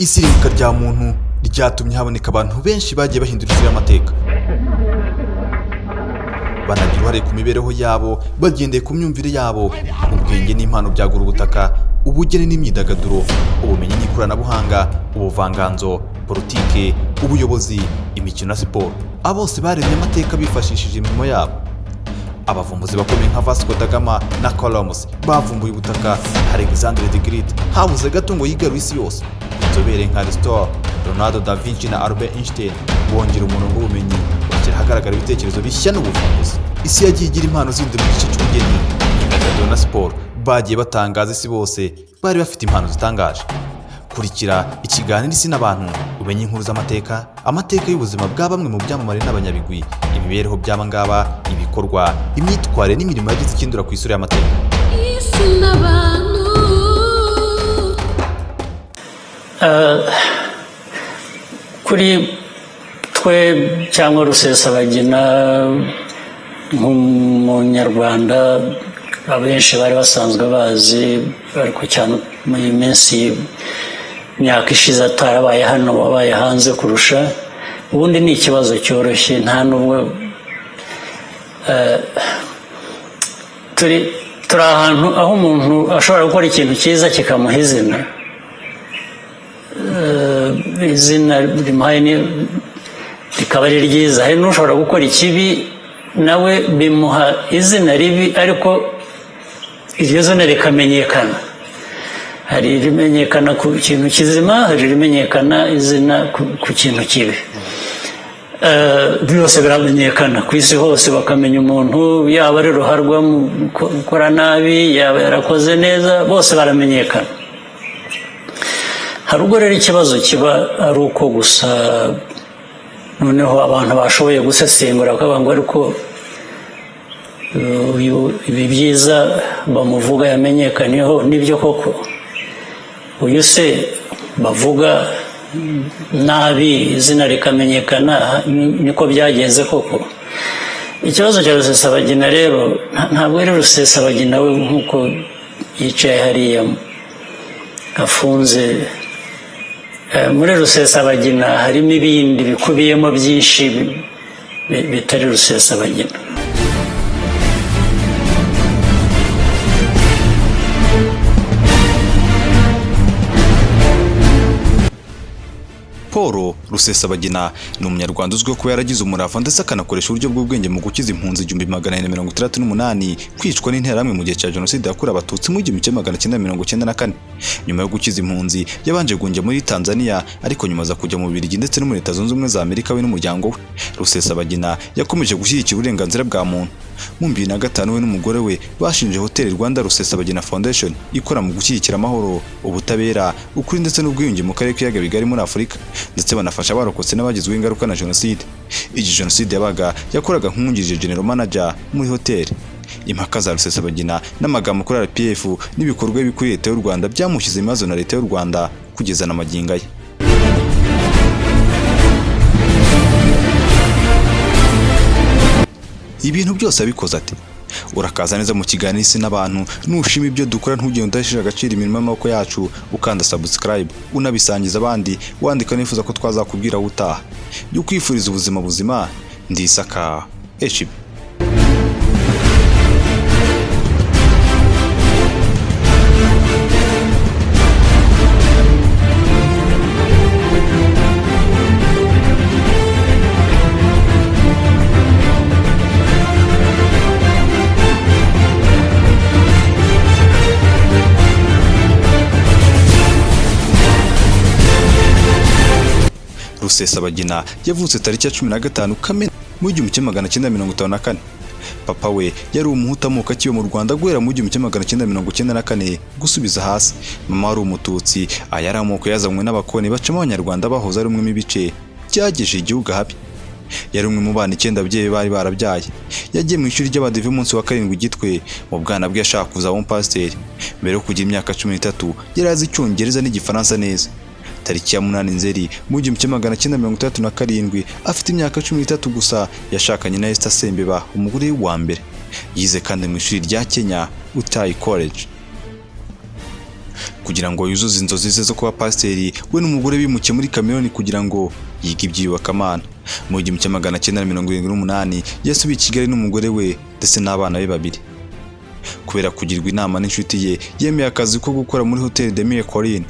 Isirimuka rya muntu ryatumye haboneka abantu benshi bagiye bahindura isura y'amateka, banagira uruhare ku mibereho yabo bagendeye ku myumvire yabo. Ubwenge n'impano byagura ubutaka, ubugeni n'imyidagaduro, ubumenyi n'ikoranabuhanga, ubuvanganzo, politike, ubuyobozi, imikino na siporo. Abo bose baremye amateka bifashishije imirimo yabo. Abavumbuzi bakomeye nka Vasco da Gama na Columbus bavumbuye ubutaka. Alexandre the Great habuze gato ngo yigarure isi yose. Inzobere nka Aristotle, Leonardo da Vinci na Albert Einstein bongera umurongo w'ubumenyi, bashyira ahagaragara ibitekerezo bishya n'ubuvumbuzi. Isi yagiye igira impano zindi mu gice cy'ubugeni, imyidagaduro na siporo. Bagiye batangaza isi bose, bari bafite impano zitangaje. Kurikira ikiganiro Isi n'Abantu, umenye inkuru z'amateka, amateka y'ubuzima bwa bamwe mu byamamare n'abanyabigwi, imibereho by'aba ngaba, ibikorwa, imyitwarire n'imirimo yagize ikindura ku isura y'amateka. Isi n'Abantu. Kuri twe cyangwa Rusesabagina nk'Umunyarwanda abenshi bari basanzwe bazi, ariko cyane muri iyi minsi, imyaka ishize atarabaye hano, wabaye hanze kurusha ubundi, ni ikibazo cyoroshye. Nta nubwo turi ahantu aho umuntu ashobora gukora ikintu cyiza kikamuha izina. Izina rimuhaye rikaba ari ryiza. Hari n'ushobora gukora ikibi, nawe bimuha izina ribi, ariko iryo zina rikamenyekana. Hari irimenyekana ku kintu kizima, hari irimenyekana izina ku kintu kibi. Byose biramenyekana ku isi hose, bakamenya umuntu, yaba ari ruharwa mu gukora nabi, yaba yarakoze neza, bose baramenyekana. Hari ubwo rero ikibazo kiba ari uko gusa noneho abantu bashoboye gusesengura bakavuga ngo: "Ariko uyu, ibi byiza bamuvuga yamenyekaniyeho, nibyo koko? Uyu se bavuga nabi, izina rikamenyekana, niko byagenze koko?" Ikibazo cya Rusesabagina rero ntabwo ari Rusesabagina we nk'uko yicaye hariya afunze. Muri Rusesabagina harimo ibindi bikubiyemo byinshi bitari Rusesabagina. Paul Rusesabagina ni Umunyarwanda uzwiho kuba yaragize umurava ndetse akanakoresha uburyo bw'ubwenge mu gukiza impunzi 1468 kwicwa n'Interahamwe mu gihe cya Jenoside yakorewe Abatutsi mu 1994. Nyuma yo gukiza impunzi, yabanje guhungira muri Tanzania, ariko nyuma aza kujya mu Bubiligi ndetse no muri Leta Zunze Ubumwe za Amerika we n'umuryango we. Rusesabagina yakomeje gushyigikira uburenganzira bwa muntu. Mu 2005 we n'umugore we bashinje Hoteli Rwanda Rusesabagina Foundation, ikora mu gushyigikira amahoro, ubutabera, ukuri ndetse n'ubwiyunge mu karere k'ibiyaga bigari muri Afurika, ndetse banafasha abarokotse n'abagizweho ingaruka na jenoside. Igihe jenoside yabaga, yakoraga nk'uwungirije general manager muri hoteli. Impaka za Rusesabagina n'amagambo kuri RPF n'ibikorwa bibi kuri Leta y'u Rwanda byamushyize mu bibazo na Leta y'u Rwanda kugeza na magingo aya. Ibintu byose abikoze ati: "Urakaza neza mu kiganiro Isi n'Abantu. Nushima ibyo dukora, ntugende udashyira agaciro imirimo y'amaboko yacu, ukanda subscribe, unabisangiza abandi, wandika nifuza ko twazakubwira aho utaha. Jya ukwifuriza ubuzima buzima. Ndisaka HB." Rusesabagina yavutse tariki ya 15 Kamena mu 1954. Papa we yari Umuhutu, amuka akiwe mu Rwanda guhera mu 1994 gusubiza hasi. Mama wari Umututsi. Aya yari amoko yazanywe n'abakoloni bacamo Abanyarwanda bahoze ari umwe ibice byagejeje igihugu ahabi. Yari umwe mu bana icyenda ababyeyi be bari barabyaye. Yagiye mu ishuri ry'Abadive umunsi wa karindwi Gitwe. Mu bwana bwe yashaka kuzaba umupasiteri. Mbere yo kugira imyaka 13 yari azi Icyongereza n'Igifaransa neza. Tariki ya 8 Nzeri mu 1967, afite imyaka 13 gusa, yashakanye na Esther Sembeba, umugore we wa mbere. Yize kandi mu ishuri rya Kenya, Utayi College. Kugira ngo yuzuze inzozi ze zo kuba pasiteri, we n'umugore bimukiye muri Cameroon kugira ngo yige iby'iyobokamana. Mu 1978 yasubiye i Kigali n'umugore we ndetse n'abana be babiri. Kubera kugirwa inama n'inshuti ye, yemeye akazi ko gukora muri Hotel de Mille Collines,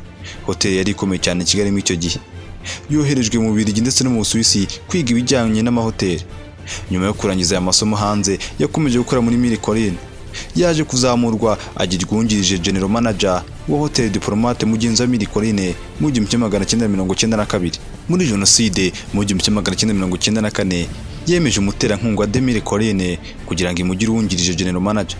hoteli yari ikomeye cyane i Kigali muri icyo gihe. Yoherejwe mu Bubiligi ndetse no mu Busuwisi kwiga ibijyanye n'amahoteli. Nyuma yo kurangiza aya masomo hanze, yakomeje gukora muri Mille Collines. Yaje kuzamurwa agirwa uwungirije general manager wa Hotel Diplomate, mugenzi wa Mille Collines, mu 1992. Muri Jenoside mu 1994, yemeje umuterankunga wa de Mille Collines kugira ngo imugire uwungirije general manager.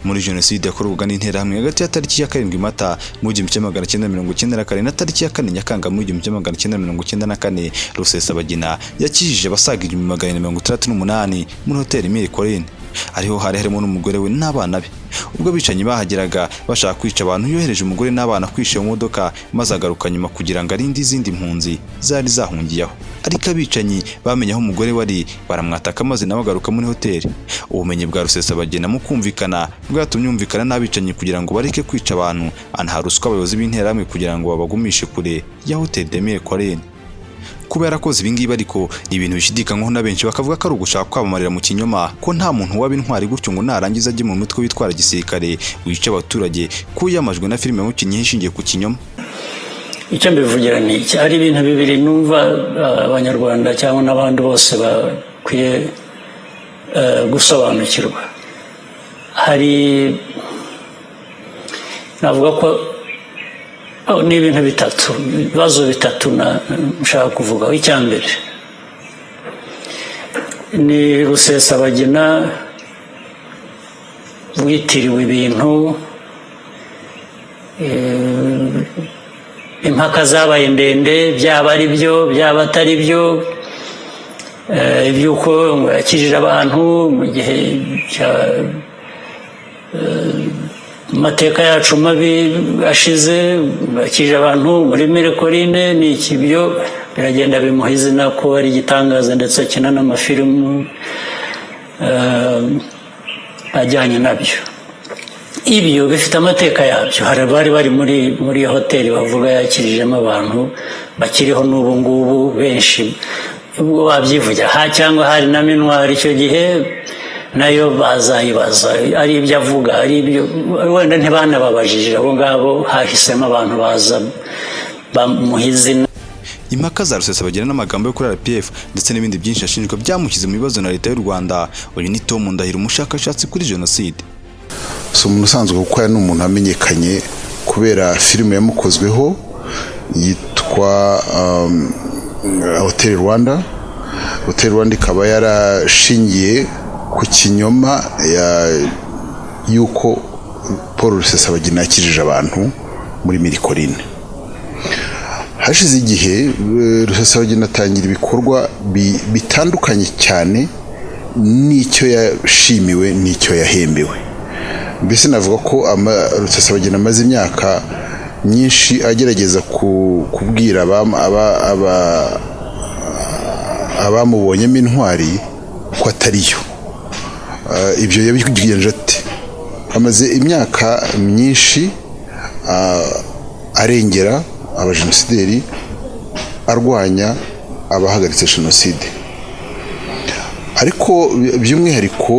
Muri Jenoside yakorwaga n'Interahamwe hagati ya tariki ya 7 Mata mu 1994 na tariki ya 4 Nyakanga mu 1994, Rusesabagina yakijije abasaga 1468 muri hoteli Mille Collines, ariho hari harimo n'umugore we n'abana be. Ubwo abicanyi bahageraga bashaka kwica abantu, yohereje umugore n'abana kwisha mu modoka, maze agaruka nyuma kugira ngo arinde izindi mpunzi zari zahungiye aho. Ariko abicanyi bamenye aho umugore wari, baramwataka, maze nawe agaruka muri hoteli. Ubumenyi bwa Rusesabagina mu kumvikana bwatumye yumvikana n'abicanyi kugira ngo bareke kwica abantu, anaha ruswa abayobozi b'Interahamwe kugira ngo babagumishe kure ya Hotel de Mille Collines. Kuba yarakoze ibi ngibi ariko ni ibintu bishidikanywaho na benshi, bakavuga ko ari ugushaka kwamamarira mu kinyoma, ko nta muntu waba intwari gutyo ngo narangiza ajye mu mutwe witwara gisirikare wica abaturage, ko yamajwe na filime yamukinnye ishingiye ku kinyoma. Icyo mbivugira ni iki: hari ibintu bibiri numva Abanyarwanda cyangwa n'abandi bose bakwiye gusobanukirwa. Hari, navuga ko ni ibintu bitatu, ibibazo bitatu nshaka kuvugaho. Icya mbere ni Rusesabagina witiriwe ibintu, impaka zabaye ndende, byaba ari byo, byaba atari byo, iby'uko ngo yakijije abantu mu gihe cya amateka yacu mabi ashize, yakijije abantu muri Mille Collines, ni iki, byo biragenda bimuha izina ko ari igitangaza, ndetse akina n'amafilimu ajyanye nabyo. Ibyo bifite amateka yabyo. Hari abari bari muri iyo hoteli bavuga yakirijemo abantu bakiriho n'ubu ngubu benshi, ubwo babyivugira ha, cyangwa hari na MINUAR icyo gihe nayo bazayibaza, ari ibyo avuga, ari ibyo wenda ntibanababajije abo ngabo, hahisemo abantu baza bamuha izina. Impaka za Rusesabagina n'amagambo yo kuri RPF ndetse n'ibindi byinshi ashinjwa byamushyize mu bibazo na Leta y'u Rwanda. Uyu ni Tom Ndahiro, umushakashatsi kuri jenoside. Si umuntu usanzwe, kuko ni umuntu wamenyekanye kubera filime yamukozweho yitwa Hotel Rwanda. Hotel Rwanda ikaba yarashingiye ku kinyoma y'uko Paul Rusesabagina yakijije abantu muri Mille Collines. Hashize igihe Rusesabagina atangira ibikorwa bitandukanye cyane n'icyo yashimiwe n'icyo yahembewe. Mbese navuga ko Rusesabagina amaze imyaka myinshi agerageza kubwira abamubonyemo intwari ko atariyo. Ibyo yabigenje ate? Amaze imyaka myinshi arengera abajenosideri, arwanya abahagaritse jenoside, ariko by'umwihariko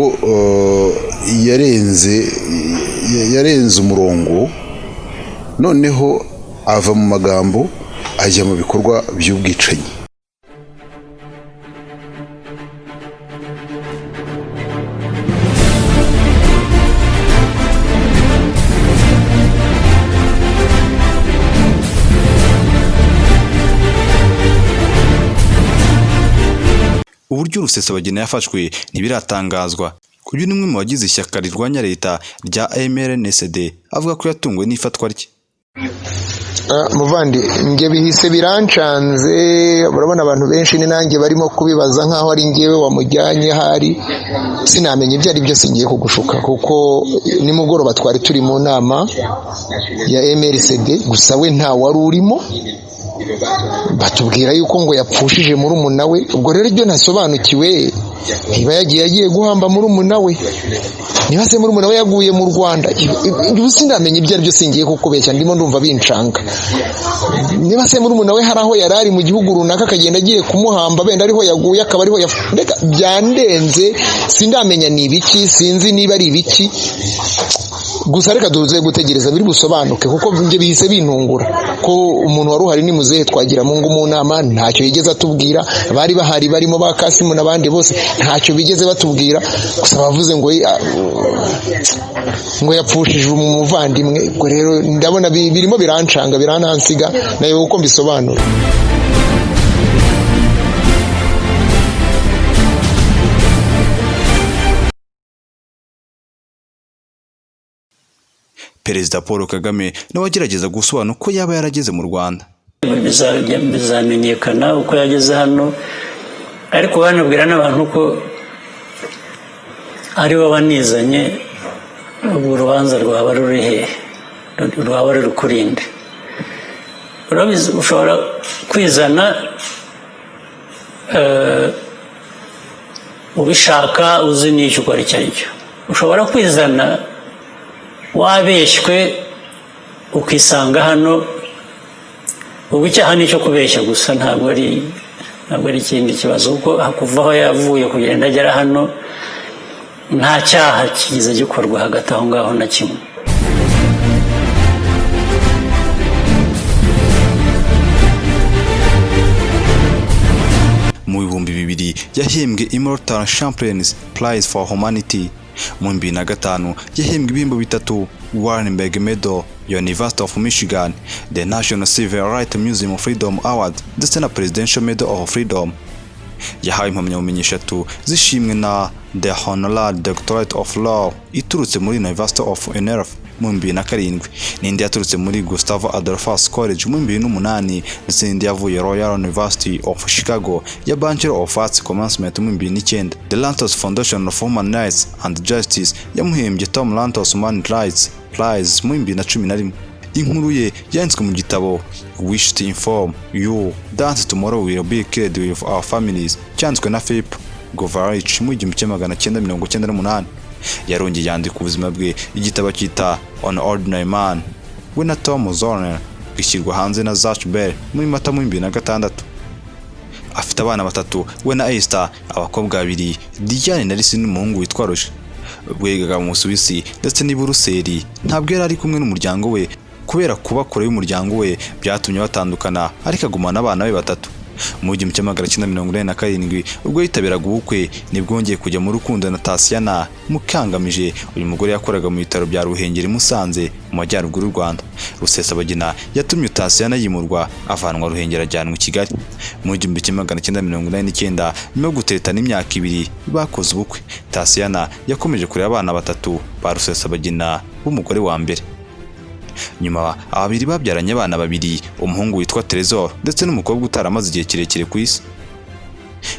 yarenze umurongo, noneho ava mu magambo ajya mu bikorwa by'ubwicanyi. Uburyo Rusesabagina yafashwe ntibiratangazwa. Uyu ni umwe mu bagize ishyaka rirwanya leta rya MRNSD, avuga ko yatunguwe n'ifatwa rye. Muvandi, njye bihise birancanze. Urabona abantu benshi ni nanjye barimo kubibaza nk'aho ari njyewe wamujyanye, hari sinamenya ibyo ari byo. Singiye kugushuka, kuko nimugoroba twari turi mu nama ya MRCD, gusa we nta wari urimo. Batubwira yuko ngo yapfushije murumuna we. Ubwo rero ibyo ntasobanukiwe. Niba yagiye guhamba murumuna we, niba se murumuna we yaguye mu Rwanda, ubu sindamenya ibyo ari byo, singiye kukubeshya, ndimo ndumva bincanga. Niba se murumuna we hari aho yari ari mu gihugu runaka, akagenda agiye kumuhamba, benda ariho yaguye, akaba ariho, mbega byandenze, sindamenya ni ibiki, sinzi niba ari ibiki. Gusa reka duze gutegereza biri busobanuke, kuko njye bihise bintungura ko umuntu wari uhari ni muzehe Twagiramungu mu nama, ntacyo yigeze atubwira. Bari bahari barimo ba Kasimu n'abandi bose, ntacyo bigeze batubwira. Gusa bavuze ngo ngo yapfushije umuvandimwe. Ubwo rero ndabona birimo birancanga, biranansiga nayo uko mbisobanura. Perezida Paul Kagame nawe agerageza gusobanura uko yaba yarageze mu Rwanda. Bizamenyekana uko yageze hano, ariko banabwira n'abantu ko ari bo banizanye. Ubwo urubanza rwaba ruri hehe? Rwaba ruri kurinde? Urabizi, ushobora kwizana ubishaka, uzi n'icyo ukora icyo ari cyo. Ushobora kwizana wabeshywe, ukisanga hano. Ubu icyaha ni icyo kubeshya gusa, ntabwo ari ikindi kibazo, kuko kuva aho yavuye kugenda agera hano nta cyaha kigeze gikorwa hagati aho ngaho na kimwe. Mu 2000 yahembwe Immortal Champions Prize for Humanity. Mu 2005 yahembwe ibihembo bitatu: Warrenberg Medal, University of Michigan, The National Civil Rights Museum Freedom Award ndetse na Presidential Medal of Freedom. Yahawe impamyabumenyi eshatu zishimwe na The Honorary Doctorate of Law iturutse muri University of Enerf mu 2007, n'indi yaturutse muri Gustavo Adolphus College mu 2008, ndetse n'indi yavuye Royal University of Chicago ya Bachelor of Arts Commencement mu 2009. The Lantos Foundation of Human Rights and Justice yamuhembye Tom Lantos Human Rights Prize mu 2011. Inkuru ye yanditswe mu gitabo "Wish to Inform You That Tomorrow Will Be Killed with Our Families", cyanditswe na Philip Govarich mu 1998. Yarongeye yandika ubuzima bwe, igitabo cyita "An Ordinary Man" we na Tom Zoellner, gishyirwa hanze na Zach Bell muri Mata mu 2006. Afite abana batatu we na Esther, abakobwa babiri Diane na Lisi n'umuhungu witwa Roger. Ubwo yigaga mu Busuwisi ndetse n'i Buruseli, ntabwo yari ari kumwe n'umuryango we kubera kuba kure y'umuryango we byatumye batandukana, ariko agumana abana be batatu. Mu 1987, ubwo yitabiraga ubukwe, nibwo yongeye kujya mu rukundo na Tasiana Mukangamije. Uyu mugore yakoraga mu bitaro bya Ruhengeri, Musanze mu majyaruguru y'u Rwanda. Rusesabagina yatumye Tasiana yimurwa, avanwa Ruhengeri ajyanwa i Kigali. Mu 1989, nyuma yo gutetana imyaka 2, bakoze ubukwe. Tasiana yakomeje kurera abana batatu ba Rusesabagina b'umugore wa mbere. Nyuma ababiri babyaranye abana babiri, umuhungu witwa Trésor ndetse n'umukobwa utaramaze igihe kirekire ku isi.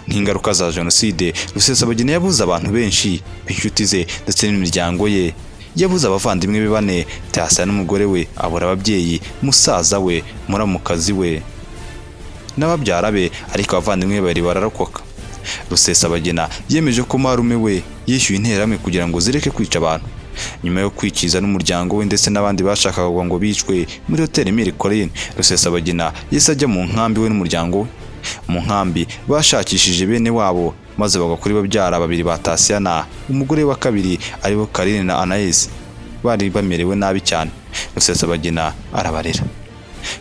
Nk'ingaruka za jenoside, Rusesabagina yabuze abantu benshi b'inshuti ze ndetse n'imiryango ye. Yabuze abavandimwe be bane, Tasiana n'umugore we, abura ababyeyi, musaza we, muramukazi we n'ababyara be, ariko abavandimwe be babiri bararokoka. Rusesabagina yemeje ko marume we yishyuye interahamwe kugira ngo zireke kwica abantu. Nyuma yo kwikiza n'umuryango we ndetse n'abandi bashakaga ngo bicwe muri hoteli Mille Collines, Rusesabagina yahise ajya mu nkambi we n'umuryango we. Mu nkambi bashakishije bene wabo, maze bagwa kuri babyara babiri ba Tasiana, umugore wa kabiri, aribo Karine na Anaïs, bari bamerewe nabi cyane. Rusesabagina arabarera.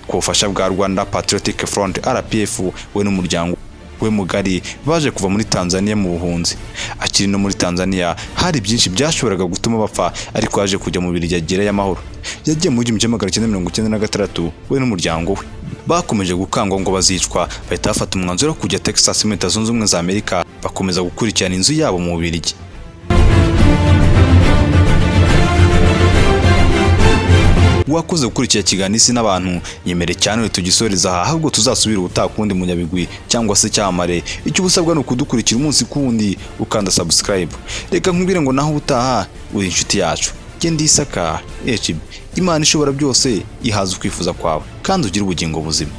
Ku bufasha bwa Rwanda Patriotic Front RPF, we n'umuryango we mugari baje kuva muri Tanzania mu buhunzi. Akiri no muri Tanzania hari byinshi byashoboraga gutuma bapfa, ariko yaje kujya mu Birigi agerayo amahoro. Yagiye mu 1996 we n'umuryango we. Bakomeje gukangwa ngo bazicwa, bahita bafata umwanzuro wo kujya Texas muri Leta Zunze Ubumwe za Amerika, bakomeza gukurikirana inzu yabo mu Bubiligi. Wakoze gukurikira ikiganiro Isi n'Abantu, nyemere cyane tugisoreza aha, ahubwo tuzasubira ubutaha kundi munyabigwi cyangwa se cyamare. Icyo ubusabwa ni ukudukurikira umunsi kundi ukanda subscribe. Reka nkubwire ngo naho ubutaha uri inshuti yacu. Genda Isaka HB, Imana ishobora byose ihaza ukwifuza kwawe kandi ugire ubugingo buzima.